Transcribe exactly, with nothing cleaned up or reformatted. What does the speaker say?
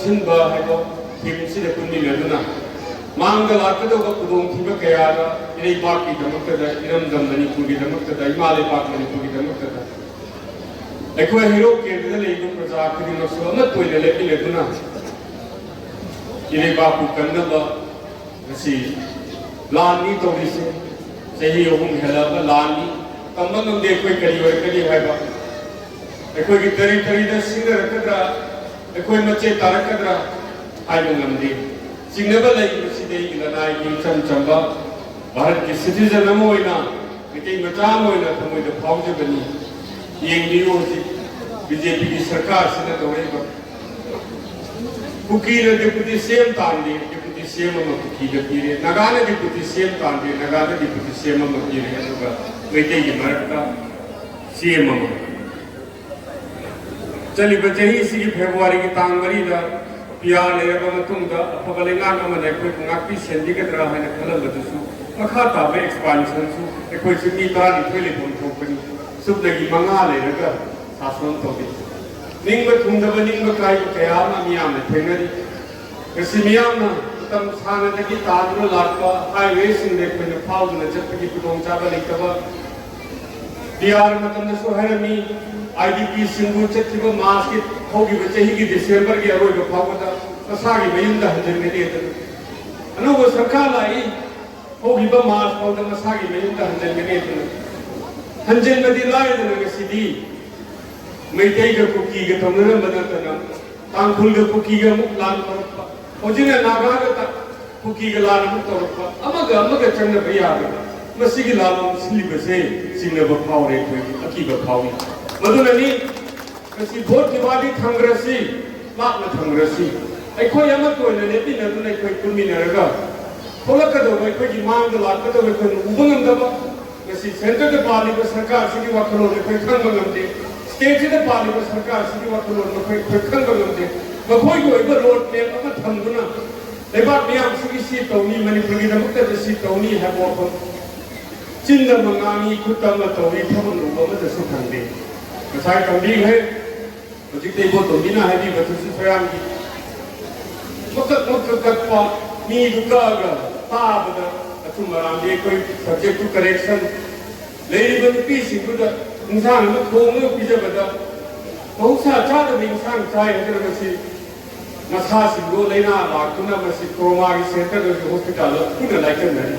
ꯁꯤꯟꯕ ꯍꯥꯏꯕ ꯊꯤꯝꯁꯤꯗ ꯄꯨꯟꯃꯤꯟꯅꯗꯨꯅ ꯃꯥꯡꯗ ꯂꯥꯛꯀꯗꯧꯕ ꯈꯨꯗꯣꯡꯊꯤꯕ ꯀꯌꯥꯗ ꯏꯔꯩꯕꯥꯛꯀꯤꯗꯃꯛꯇꯗ, ꯏꯔꯝꯗꯝ ꯃꯅꯤꯄꯨꯔꯒꯤꯗꯃꯛꯇꯗ, ꯏꯃꯥ ꯂꯩꯕꯥꯛ ꯃꯅꯤꯄꯨꯔꯒꯤꯗꯃꯛꯇꯗ ꯑꯩꯈꯣꯏ ꯍꯩꯔꯣꯛ ꯀꯦꯟꯗ꯭ꯔꯗ ꯂꯩꯔꯤꯕ ꯄ꯭ꯔꯖꯥ ꯈꯨꯗꯤꯡꯃꯛꯁꯨ ꯑꯃꯠꯇ ꯑꯣꯏꯅ ꯂꯦꯞꯃꯤꯟꯅꯗꯨꯅ ꯏꯔꯩꯕꯥꯛꯄꯨ ꯀꯟꯅꯕ ꯉꯁꯤ ꯂꯥꯟꯅꯤ ꯇꯧꯔꯤꯁꯦ꯫ ꯆꯍꯤ ꯑꯍꯨꯝ ꯍꯦꯜꯂꯛꯑꯕ ꯂꯥꯟꯅꯤ꯫ ꯇꯝꯕ ꯉꯝꯗꯦ ꯑꯩꯈꯣꯏ ꯀꯔꯤ ꯑꯣꯏꯔꯛꯀꯅꯤ ꯍꯥꯏꯕ꯫ ꯑꯩꯈꯣꯏꯒꯤ ꯀꯔꯤ ꯀꯔꯤꯗ ꯁꯤꯡꯅꯔꯛꯀꯗ꯭ꯔꯥ, ꯑꯩꯈꯣꯏ ꯃꯆꯦꯠ ꯇꯥꯔꯛꯀꯗ꯭ꯔꯥ ꯍꯥꯏꯕ ꯉꯝꯗꯦ꯫ ꯆꯤꯡꯅꯕ ꯂꯩꯔꯤꯕꯁꯤꯗꯤ ꯑꯩꯒꯤ ꯂꯅꯥꯏꯒꯤ ꯏꯆꯝ ꯆꯝꯕ ꯚꯥꯔꯠꯀꯤ ꯁꯤꯇꯤꯖꯟ ꯑꯃ ꯑꯣꯏꯅ, ꯃꯩꯇꯩ ꯃꯆꯥ ꯑꯃ ꯑꯣꯏꯅ ꯊꯃꯣꯏꯗ ꯐꯥꯎꯖꯕꯅꯤ꯫ ꯌꯦꯡꯕꯤꯌꯨ ꯍꯧꯖꯤꯛ ꯕꯤ ꯖꯦ ꯄꯤꯒꯤ ꯁꯔꯀꯥꯔꯁꯤꯅ ꯇꯧꯔꯛꯏꯕ꯫ ꯀꯨꯀꯤꯅ ꯗꯤꯄꯨꯇꯤ ꯁꯤ ꯑꯦꯝ ꯇꯥꯟꯗꯦ, ꯗꯤꯄꯨꯇꯤ ꯁꯤ ꯑꯦꯝ ꯑꯃ ꯀꯨꯀꯤꯗ ꯄꯤꯔꯦ꯫ ꯅꯥꯒꯥꯅ ꯗꯤꯄꯨꯇꯤ ꯁꯤ ꯑꯦꯝ ꯇꯥꯟꯗꯦ, ꯅꯥꯒꯥꯗ ꯗꯤꯄꯨꯇꯤ ꯁꯤ ꯑꯦꯝ ꯑꯃ ꯄꯤꯔꯦ, ꯑꯗꯨꯒ ꯃꯩꯇꯩꯒꯤ ꯃꯔꯛꯇ ꯁꯤ ꯑꯦꯝ ꯑꯃ꯫ ꯆꯠꯂꯤꯕ ꯆꯍꯤꯁꯤꯒꯤ ꯐꯦꯕ꯭ꯔꯨꯋꯥꯔꯤꯒꯤ ꯇꯥꯡ ꯃꯔꯤꯗ ꯄꯤ ꯑꯥꯔ ꯂꯩꯔꯕ ꯃꯇꯨꯡꯗ ꯑꯐꯕ ꯂꯩꯉꯥꯛ ꯑꯃꯅ ꯑꯩꯈꯣꯏꯕꯨ ꯉꯥꯛꯄꯤ ꯁꯦꯟꯕꯤꯒꯗ꯭ꯔꯥ ꯍꯥꯏꯅ ꯈꯜꯂꯝꯕꯗꯨꯁꯨ, ꯃꯈꯥ ꯇꯥꯕ ꯑꯦꯛꯁꯄꯥꯟꯁꯟꯁꯨ ꯑꯩꯈꯣꯏꯁꯨ ꯃꯤ ꯇꯔꯥꯅꯤꯊꯣꯏ ꯂꯩꯐꯝ ꯊꯣꯛꯄꯅꯤ, ꯁꯨꯞꯅꯒꯤ ꯃꯉꯥ ꯂꯩꯔꯒ ꯁꯥꯁꯣꯟ ꯇꯧꯔꯤ꯫ ꯅꯤꯡꯕ ꯊꯨꯡꯗꯕ, ꯅꯤꯡꯕ ꯀꯥꯏꯕ ꯀꯌꯥ ꯑꯃ ꯃꯤꯌꯥꯝꯅ ꯊꯦꯡꯅꯔꯤ꯫ ꯉꯁꯤ ꯃꯤꯌꯥꯝꯅ ꯃꯇꯝ ꯁꯥꯡꯅꯗꯒꯤ ꯇꯥꯗꯨꯅ ꯂꯥꯛꯄ ꯍꯥꯏꯋꯦꯁꯤꯡꯗ ꯑꯩꯈꯣꯏꯅ ꯐꯥꯎꯗꯨꯅ ꯆꯠꯄꯒꯤ ꯈꯨꯗꯣꯡꯆꯥꯕ ꯂꯩꯇꯕ, ꯄꯤ ꯑꯥꯔ ꯃꯇꯝꯗꯁꯨ ꯍꯥꯏꯔꯝꯃꯤ, ꯑꯥꯏ ꯗꯤ ꯄꯤꯁꯤꯡꯕꯨ ꯆꯠꯈꯤꯕ ꯃꯥꯔꯆꯀꯤ, ꯍꯧꯈꯤꯕ ꯆꯍꯤꯒꯤ ꯗꯤꯁꯦꯝꯕꯔꯒꯤ ꯑꯔꯣꯏꯕ ꯐꯥꯎꯕꯗ ꯃꯁꯥꯒꯤ ꯃꯌꯨꯝꯗ ꯍꯟꯖꯤꯟꯒꯅꯤ ꯍꯥꯏꯗꯅ꯫ ꯑꯅꯧꯕ ꯁꯔꯀꯥꯔ ꯂꯥꯛꯏ, ꯍꯧꯈꯤꯕ ꯃꯥꯔꯆ ꯐꯥꯎꯗ ꯃꯁꯥꯒꯤ ꯃꯌꯨꯝꯗ ꯍꯟꯖꯤꯟꯒꯅꯤ ꯍꯥꯏꯗꯅ꯫ ꯍꯟꯖꯤꯟꯕꯗꯤ ꯂꯥꯏꯔꯗꯅ ꯉꯁꯤꯗꯤ ꯃꯩꯇꯩꯒ ꯀꯨꯀꯤꯒ ꯇꯧꯅꯔꯝꯕ ꯅꯠꯇꯅ ꯇꯥꯡꯈꯨꯜꯒ ꯀꯨꯀꯤꯒ ꯑꯃꯨꯛ ꯂꯥꯟ ꯇꯧꯔꯛꯄ, ꯍꯧꯖꯤꯛꯅ ꯅꯥꯒꯥꯒ ꯇ-, ꯀꯨꯀꯤꯒ ꯂꯥꯟ ꯑꯃꯨꯛ ꯇꯧꯔꯛꯄ, ꯑꯃꯒ ꯑꯃꯒ ꯆꯪꯅꯕ ꯌꯥꯗꯕ ꯃꯁꯤꯒꯤ ꯂꯥꯟ ꯁꯤꯜꯂꯤꯕꯁꯦ ꯆꯤꯡꯅꯕ ꯐꯥꯎꯔꯦ, ꯑꯩꯈꯣꯏ ꯑꯀꯤꯕ ꯐꯥꯎꯏ꯫ ꯃꯗꯨꯅꯅꯤ ꯉꯁꯤ ꯚꯣꯠꯀꯤ ꯋꯥꯗꯤ ꯊꯝꯈ꯭ꯔꯁꯤ, ꯂꯥꯞꯅ ꯊꯝꯈ꯭ꯔꯁꯤ, ꯑꯩꯈꯣꯏ ꯑꯃꯠꯇ ꯑꯣꯏꯅ ꯂꯦꯞꯃꯤꯟꯅꯗꯨꯅ ꯑꯩꯈꯣꯏ ꯄꯨꯟꯃꯤꯟꯅꯔꯒ ꯊꯣꯛꯂꯛꯀꯗꯧꯕ, ꯑꯩꯈꯣꯏꯒꯤ ꯃꯥꯡꯗ ꯂꯥꯛꯀꯗꯧꯕ ꯑꯩꯈꯣꯏꯅ ꯎꯕ ꯉꯝꯗꯕ, ꯉꯁꯤ ꯁꯦꯟꯇꯔꯗ ꯄꯥꯜꯂꯤꯕ ꯁꯔꯀꯥꯔꯁꯤꯒꯤ ꯋꯥꯈꯜꯂꯣꯟ ꯑꯩꯈꯣꯏ ꯈꯪꯕ ꯉꯝꯗꯦ, ꯁ꯭ꯇꯦꯠꯁꯤꯗ ꯄꯥꯜꯂꯤꯕ ꯁꯔꯀꯥꯔꯁꯤꯒꯤ ꯋꯥꯈꯜꯂꯣꯟ ꯑꯩꯈꯣꯏ, ꯑꯩꯈꯣꯏ ꯈꯪꯕ ꯉꯝꯗꯦ꯫ ꯃꯈꯣꯏꯒꯤ ꯑꯣꯏꯕ ꯔꯣꯗ ꯃꯦꯞ ꯑꯃ ꯊꯝꯗꯨꯅ ꯂꯩꯕꯥꯛ ꯃꯤꯌꯥꯝꯁꯤꯒꯤ ꯁꯤ ꯇꯧꯅꯤ, ꯃꯅꯤꯄꯨꯔꯒꯤꯗꯃꯛꯇꯗꯤ ꯁꯤ ꯇꯧꯅꯤ ꯍꯥꯏꯕ ꯋꯥꯐꯝ ꯆꯤꯟꯗ ꯑꯃ ꯉꯥꯡꯉꯤ, ꯈꯨꯠꯇ ꯑꯃ ꯇꯧꯏ, ꯊꯕꯛ ꯂꯨꯕ ꯑꯃꯠꯇꯁꯨ ꯐꯪꯗꯦ꯫ ꯉꯁꯥꯏ ꯇꯝꯕꯤꯈ꯭ꯔꯦ, ꯍꯧꯖꯤꯛꯇ ꯏꯕꯣꯇꯣꯝꯕꯤꯅ ꯍꯥꯏꯕꯤꯕꯗꯨꯁꯨ ꯁꯣꯏꯔꯥꯡꯒꯤ ꯀꯛꯄ, ꯃꯤꯗꯨ ꯀꯛꯑꯒ ꯐꯥꯕꯗ ꯑꯆꯨꯝ ꯑꯔꯥꯟꯗꯤ ꯑꯩꯈꯣꯏ subject to correction꯫ ꯂꯩꯔꯤꯕ ꯅꯨꯄꯤꯁꯤꯡꯗꯨꯗ ꯏꯟꯁꯥꯡꯗꯨ ꯊꯣꯡꯉꯒ ꯄꯤꯖꯕꯗ ꯃꯍꯧꯁꯥ ꯆꯥꯗꯕ ꯏꯟꯁꯥꯡ ꯆꯥꯏ ꯍꯥꯏꯗꯅ ꯃꯁꯤ ꯃꯁꯥꯁꯤꯡꯗꯣ ꯂꯥꯏꯅꯥ ꯂꯥꯛꯇꯨꯅ ꯃꯁꯤ trauma ꯒꯤ centre ꯗꯁꯨ hospital ꯗ ꯄꯨꯟꯅ ꯂꯥꯏꯆꯠꯅꯔꯤ꯫